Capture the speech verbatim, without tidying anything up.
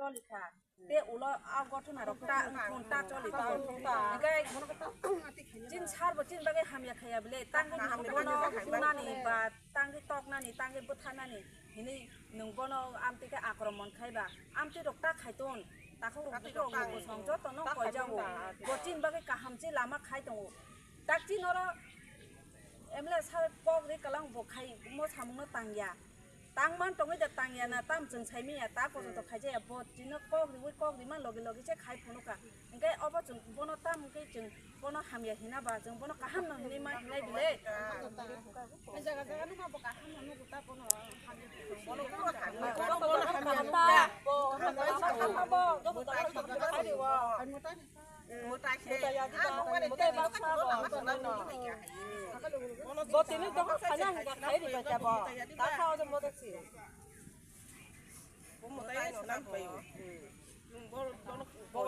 Choli kha. Te ulo a gotona rok ta, wngkha ta choli kha. Hinkhe chin sar bo chin bagwi hamya khaya bile, tangwi bono sunani ba tangwi toknani, tangwi bwtharnani hinwi nwng bono amtwi khe akromon khai ba. Amtwi rok ta khai ton, takhuk rok bukhuk rok bwsong joto no koi jago. Bo chin bagwi kaham chi lama khai tongo. Tak chin oro M L A sir kok ri kalang bo khai mo samung no tangya. Tang man tongwi da tangya na tam chwng sai manya ta koso to khai jaya bo chino kok riwi kok ri man logi logi se khai phunu ka. Hinkhe obo chwng bono tam hinkhe chwng bono hamya hina ba chwng bono kaham no hinwi ma hinai bile. Jaga jaga no ma bo kaham no nugo ta bono hamya. Bono bono hamya. Bono hamya. Bo hamya bo joto ta khai riwo. Bo tini dohor khaina hingka khai ri bai kebo. Ta kha o jombo dosi. Bo mwtai no nang bai. Bo